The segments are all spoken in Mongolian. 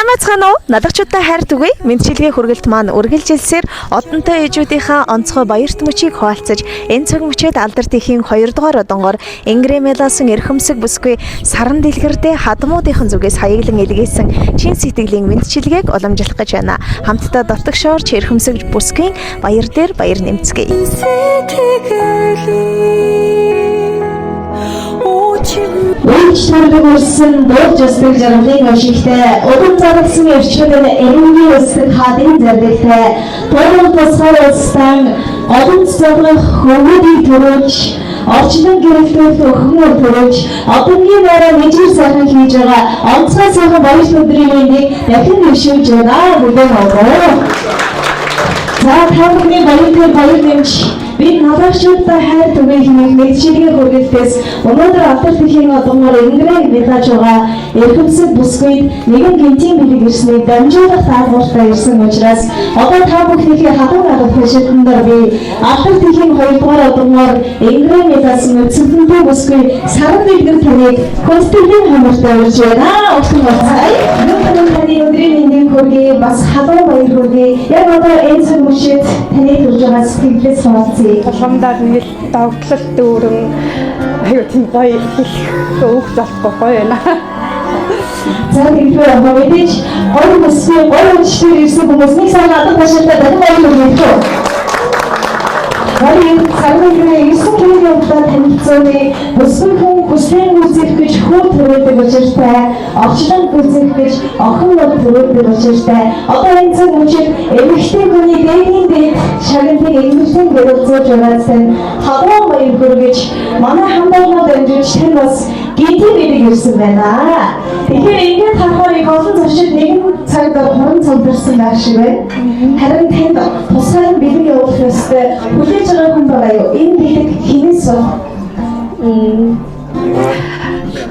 Сайн байцгаана уу? Налагчуудаа хайр түгэе. Мэндчилгээ хүргэлт маань үргэлжилсээр одонтой ээжүүдийнхээ онцгой баярт мөчийг хуваалцаж энэ цаг мөчид алдар тхийн 2 дугаар одонгоор Ингрэмэласан эрхэмсэг бүсгүй саран дэлгэрдээ хадмуудынхан зүгээс хаяглан илгээсэн чин сэтгэлийн мэндчилгээг уламжлах гэж байна. Хамтдаа дотогшоорч эрхэмсэг бүсгийн баяр дээр баяр нэмцгээе. Үйлч төрдөг өрсөн дуулж өсдөг жаргалын өшигтэй, удам зарласан эрчүүд нь эренгийн өсдөг хаадын зэрдэгтэй, туурал тусгаар улстан голомт зовлох хөвгүүдийг төрүүлж, орчлон гэрэлтүүлэх өхмөр төрүүлж, одонгийн нараа нэжир сайхан хийж байгаа онцгой сайхан баяр өдрийн мэндийг дахин дэвшүүлж байна. Бүлээн авах. За та бүхний баяр дээр баяр нэмж бид налагчуудаа хайр түгээх хэмээх мэдчилгээ хүргэлтээс өнөөдөр алдар тхийн одонгоор ингэрээ мэлаж байгаа эрхэмсэг бүсгүйд нэгэн гинтийн бэлэг ирснийг дамжуулах даалгавартай ирсэн учраас одоо та бүхнийхээ халуун алга хөшөлтөн дээр би алдар тхийн 2 дугаар одонгоор ингэрээ мэласан өцөгдөнтэй бүсгүй саран дэлгэр таныг хүндэтгэлийн хамартай урьж байна. Улсын болцгаая. Өнөөдөр таны өдрийн мэндийг хүргэе, бас халуун баяр хүргэе. Яг одоо энэ цаг мөчид таны төрж байгаа сэтгэлээс хуваалцъя. Тулгамдаар нэг л догтлол дүүрэн аюу тийм гоё хэлэх өөх золтгүй гоё байна. За тэгэхээр одоо мэдээж гоё бүсгүй гоё өчтөр ирсэн хүмүүс нэг сайн алга ташаалтай дахин баяр хүргэе. Баяр сарны ирсэн хүний явдлаа танилцуулъя. Бүсгүй хүн хүслийн гүйцэх гэж хүү төрөөдөг учиртай, орчлон гүйцэх гэж охин бол төрөөдөг учиртай. Одоо энэ цаг мөчид эмэгтэй хүний дээдийн дээд шагналыг эмэгтэй гэрэлзүүлж байгаа тань халуун баяр хүргэж манай хамгаалал дамжуулж тань бас гинти бэлэг ирсэн байна. Тэгэхээр ингээд харахаар их олон зочид нэгэн цаг хуран цогдорсон байх шиг байна. Харин танд тусгаар нь бэлэг явуулах ёстой хүлээж байгаа хүн байгаа юу? Энэ бэлэг хинээс бол?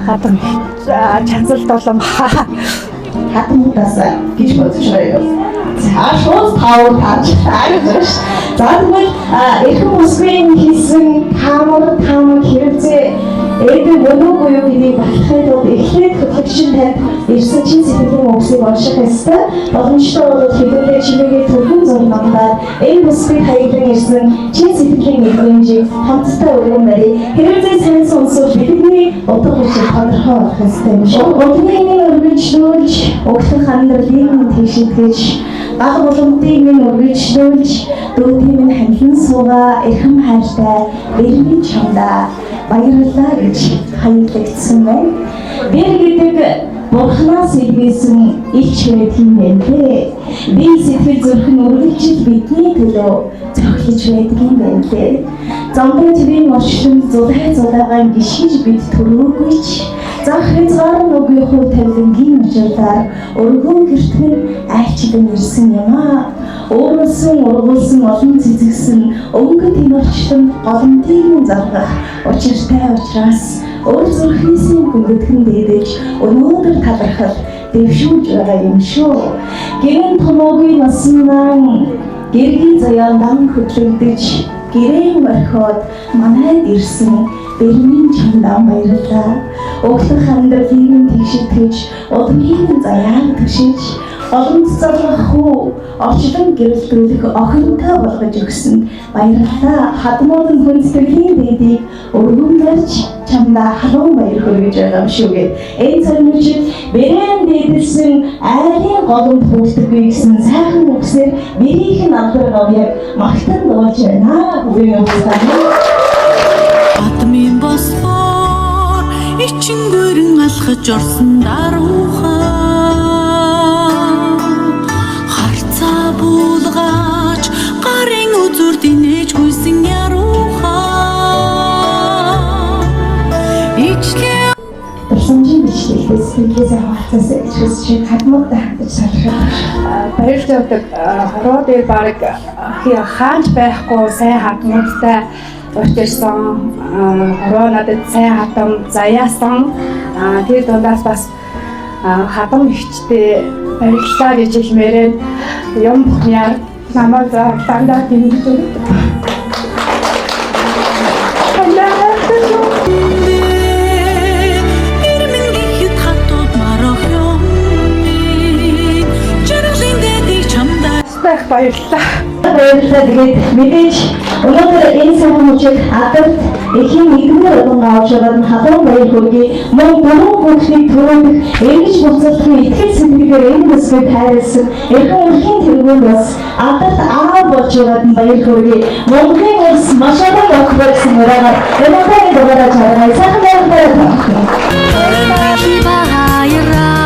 Хадам чансал дулам Хадамудаас гэж бодож байгаа юу? За шууд таавар тааж тааж. За тэгвэл эрхэм бүсгүйн хийсэн таамар таамаг хэрэгцээ эдэн өнөөгүй юу гэдгийг батлахын тулд эхлээд хөтлөгч нь танд ирсэн чин сэтгэлийн үгсийг унших ёстой. Боломжтой бол хэдүүлээ чимээгээ түргэн зурнамдаад энэ бүсгүй хаяглан ирсэн чин сэтгэлийн мэдрэмжийг хамтдаа өргөн барья. Хэрэгцээ сайн сонсвол бидний утга учир тодорхой болох ёстой юм шиг. Өдний минь өргөжлүүлж, өглөх амьдралыг минь тэгшитгэж, гал булмтыг минь өргөжлүүлж, дүүтийн минь хамлан суугаа эрхэм хайртай бэрмийн чамдаа баярлалаа гэж хаяглагдсан байна. Бэр гэдэг Бурханаас илгээсэн илч байдаг юм байна лээ. Би сэтгэл зүрх нь үргэлжил бидний төлөө цохилж байдаг юм байна лээ. Замдын твийн орчлон зулай зулайгаан гიშгэж бид төрөөгүй ч зах хязгаар нь үгүй хувь тавилангийн учирлаар өргөн гэртгэн айлчлан ирсэн юм аа. Өөрөлсөн ургуулсан олон цэцэгсэн өнгө тэн орчлон голомтыг нь заргах учиртай учраас өөр зүрхнээсээ хүндэтгэн дээдэж өнөөдөр талархал дэвшүүлж байгаа юм шүү. Гэрэн томоогийн наснан гэргийн заяан дан хөдлөгдөж гэрэн орхиод манайд ирсэн бэрмийн чамдаа баярлалаа. Өглөх амьдралыг нь тэгшитгэж, удмын заяаг түшиж, голомт залгах хүү орчлон гэрэлтүүлэх охинтой болгож өгсөн баярлалаа. Хадмууд нь хүндэтгэлийн дээдийг өргөн барьж чамдаа халуун баяр хүргэж байгаа юм шүү гэд. Энэ цаг мөчид бэрэн дээдэлсэн айлын голомт хүртэггүй гэсэн сайхан үгсээр бэрийнх нь алдар говьяг магтан дуулж байна. Бүхэн уцаа. Адмын босгоор ичингөрөн алхаж орсон даруухан харцаа буулгаж гарын үзүр динэж гүйсэн яруухан ичлээ. Дурсамжийн бичлэлтэй сэтгэлээсээ хуваалцаасай гэж хүсэж байна. Хадмуудтай хандаж талархаж Баярт явдаг хороо дээр баг хаанч байхгүй сайн хадмуудтай урьж ирсэн хороо надад сайн хадам заяасан тэр дундаас бас хадам ихчтэй баярлалаа гэж хэлмээрээ юм бүхнээр намайг дандаа дэмжиж өгдөг. Ирмэн гэхэд хатууд марах юм. Маш их баярлалаа. Баярлалаа. Тэгээд мэдээж өнөөдөр энэ сайхан мөчийг алдарт эхийн нэгдүгээр одон авч байгаад нь халуун баяр хүргэе. Мөн дөрвөн хүүхдийг төрүүлэх, эргэж буцаалахын итгэл сэтгэлээр энэ бүсгүйг хайрласан эрхэм өрхийн тэргүүнд бас алдарт аав болж байгаад нь баяр хүргэе. Монголын улс маш олон охин гэсэн уриагаар энэ удаагийн дугаараа чаргая. Сайхан баярлалаа. Баяраа.